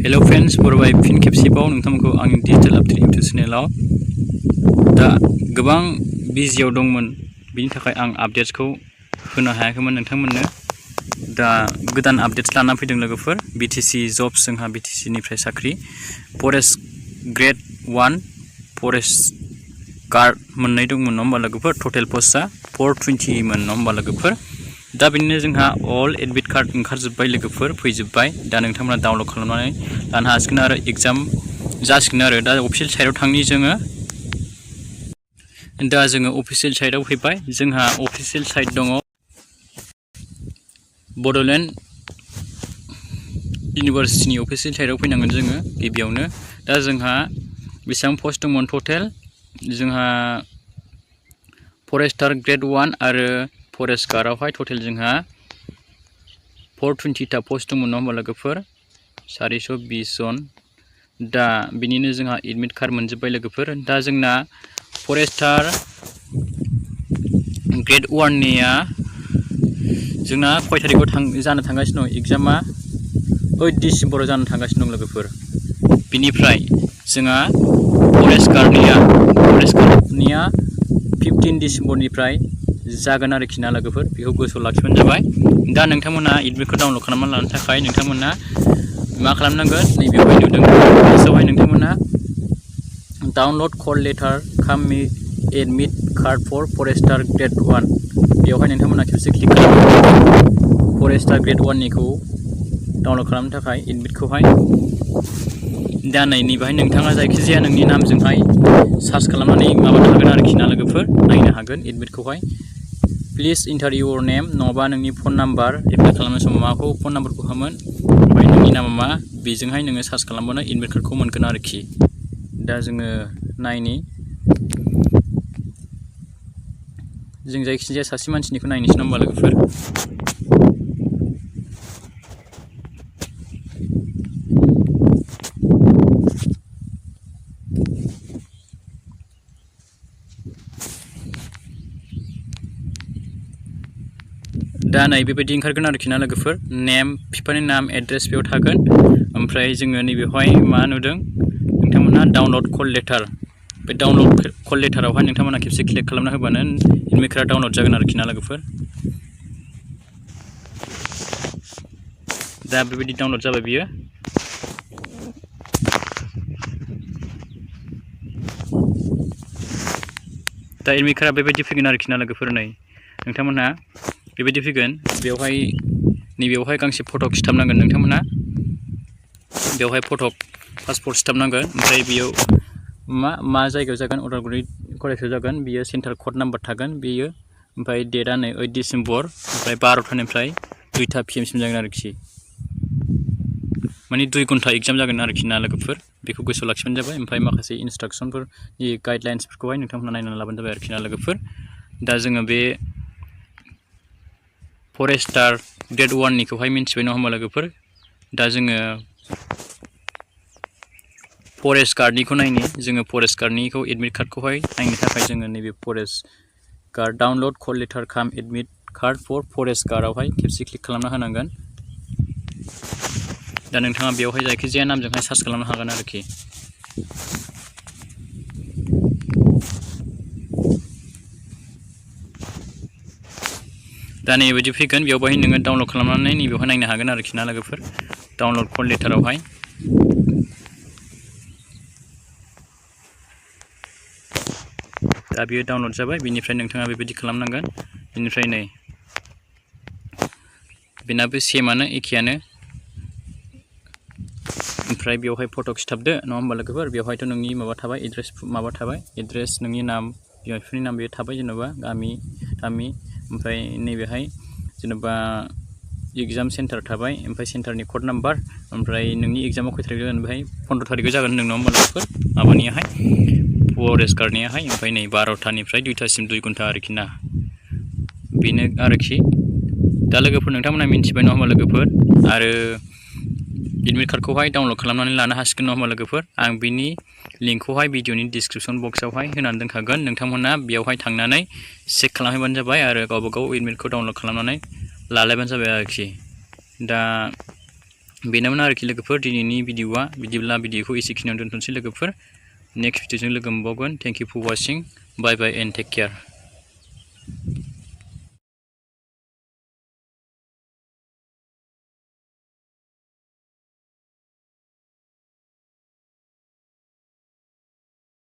Hello friends बरबाय फिन खेबसेबाव नोंथांमोनखौ आंनि डिजिटल आपडेट इउट्यूब चेनेलाव दा गोबां बिजियाव दंमोन बिनि थाखाय आं आपडेट्सखौ होनो हायाखैमोन नोंथांमोननो दा गोदान आपडेट्स लाना फैदों लोगोफोर BTC जब्स जोंहा BTC निफ्राय साख्रि फरेस्ट ग्रेड 1 फरेस्ट गार्ड मोननाय दंमोन नङा होमबा लोगोफोर टटेल पोस्टआ 420 मोन नङा होमबा लोगोफोर दा बिदिनो जोंहा अल एडमिट कार्ड ओंखारजोब्बाय लोगोफोर फैजोब्बाय दा नोंथांमोना डाउनलड खालामनानै लानो हासिगोन आरो एग्जाम जासिगोन आरो दा अफिशियेल साइटआव थांनि जोङो अफिशियेल साइटआव फैबाय जोंहा अफिशियेल साइट दङ बड'लेण्ड इउनिभार्सिटिनि अफिशियेल साइटआव फैनांगोन जोङो गिबियावनो दा जोंहा बेसेबां पस्ट दंमोन टटेल जोंहा फरेस्टार ग्रेड 1 आरो फरेस्ट गार्डआवहाय टटेल जोंहा 420 टा पस्ट दंमोन नङा होमबा लोगोफोर 420 जन दा बिनिनो जोंहा एडमिट कार्ड मोनजोब्बाय लोगोफोर दा जोंना फरेस्टार ग्रेड 1 निया जोंना खय तारिखआव जानो थांगासिनो दं एग्जामा 8 डिसेम्बराव जानो थांगासिनो दं लोगोफोर बिनिफ्राय जोंहा फरेस्ट गार्डनिया 15 डिसेम्बरनिफ्राय जागोन आरोखि ना लोगोफोर बेखौ गोसोआव लाखिबानो जाबाय दा नोंथांमोना एडमिटखौ डाउनलड खालामना लानो थाखाय नोंथांमोना मा खालामनांगोन नैबेवहाय नुदों फार्स्टआवहाय नोंथांमोना डाउनलड कल लेटार काम admit card for forester grade 1 बेवहाय नोंथांमोना खेबसे क्लिक खालामनांगोन फरेस्टार ग्रेड 1 निखौ डाउनलड खालामनो थाखाय एडमिटखौहाय दा नैबेहाय नोंथाङा जायखिजाया नोंनि नामजोंहाय सार्च खालामनानै माबानो हागोन आरोखि ना लोगोफोर नायनो हागोन एडमिटखौहाय प्लिज इन्टार इउर नेम नङाबा नोंनि फन नाम्बार एप्लाइ खालामनाय समाव माखौ फन नाम्बारखौ होमोन ओमफ्राय नोंनि नामा मा बेजोंहाय नोङो सार्च खालामबानो एडमिट कार्डखौ मोनगोन आरोखि दा जोङो नायनि जों जायखिजाया सासे मानसिनिखौ नायनोसै नङा होमबा लोगोफोर दा नै बेबायदि ओंखारगोन आरोखि ना लोगोफोर नेम बिफानि नाम एड्रेस बेयाव थागोन ओमफ्राय जोङो नैबेवहाय मा नुदों नोंथांमोना डाउनलड कल लेटार बे डाउनलड कल लेटारावहाय नोंथांमोना खेबसे क्लिक खालामना होबानो एडमिट कार्डआ डाउनलड जागोन आरोखि ना लोगोफोर दा बेबायदि डाउनलड जाबाय बियो दा एडमिट कार्डआ बेबायदि फैगोन आरोखि ना लोगोफोर नै नोंथांमोनहा बेबायदि फैगोन बेवहाय नैबेयावहाय गांसे फट' खिथाबनांगोन नोंथांमोना बेवहाय फट' पासपर्ट खिथाबनांगोन ओमफ्राय बेयाव मा जायगायाव जागोन उदालगुरि कलेजाव जागोन बियो सेन्टार कड नाम्बार थागोन बेयो ओमफ्राय डेटआ नै 8 डिसेम्बर ओमफ्राय 12टानिफ्राय 2टा PM सिम जागोन आरोखि माने 2 घन्टा एग्जाम जागोन आरोखि ना लोगोफोर बेखौ गोसोआव लाखिबानो जाबाय ओमफ्राय माखासे इन्सट्राक्सनफोरनि गाइडलाइन्सफोरखौहाय नोंथांमोना नायनानै लाबानो जाबाय आरोखि ना लोगोफोर दा जोङो बे फरेस्टार ग्रेड 1 निखौहाय मिन्थिबाय नङा होमबा लोगोफोर दा जोङो फरेस्ट गार्डनिखौ नायनि जोङो फरेस्ट गार्डनिखौ एडमिट कार्डखौहाय नायनो थाखाय जोङो नैबे forest guard download call letter काम एडमिट कार्ड फर फरेस्ट गार्डआवहाय खेबसे क्लिक खालामना होनांगोन दा नोंथाङा बेवहाय जायखिजाया नामजोंहाय सार्च खालामनो हागोन आरोखि दा नैबायदि फैगोन बेयावहाय नोङो डाउनलड खालामनानै नैबेवहाय नायनो हागोन आरोखि ना लोगोफोर डाउनलड कल लेटारावहाय दा बियो डाउनलड जाबाय बिनिफ्राय नोंथाङा बेबायदि खालामनांगोन बिनिफ्राय नै बेनाबो सेमानो एखेयानो ओमफ्राय बेवहाय फट' खिथाबदो नङा होमबा लोगोफोर बेवहायथ' नोंनि माबा थाबाय एड्रेस नोंनि नाम बिमा बिफानि नाम बे थाबाय जेनेबा गामि ओमफ्राय नैबेहाय जेनेबा एग्जाम सेन्टार थाबाय ओमफ्राय सेन्टारनि कड नाम्बार ओमफ्राय नोंनि एग्जामा खय तारिखआव जागोन बेहाय 15 तारिखआव जागोन होनदों नङा होमबा लोगोफोर माबानियाहाय फरेस्ट गार्डनियाहाय ओमफ्राय नै 12टानिफ्राय 2टासिम 2 घन्टा आरोखि ना बेनो आरोखि दा लोगोफोर नोंथांमोना मिन्थिबाय नङा होमबा लोगोफोर आरो एडमिट कार्डखौहाय डाउनलड खालामनानै लानो हासिगोन नङा होमबा लोगोफोर आं बिनि लिंकखौहाय भिडिअनि डिसक्रिपसन बक्सआवहाय होनानै दोनखागोन नोंथांमोना बेयावहाय थांनानै चेक खालामहैबानो जाबाय आरो गावबा गाव एडमिटखौ डाउनलड खालामनानै लालायबानो जाबाय आरोखि दा बेनोमोन आरोखि लोगोफोर दिनैनि भिडिअआ। बिदिब्ला भिडिअखौ एसेखिनियाव दोनथ'नोसै लोगोफोर। नेक्स्ट भिडिअजों लोगो मोनबावगोन। Thank you for watching. Bye bye and take care.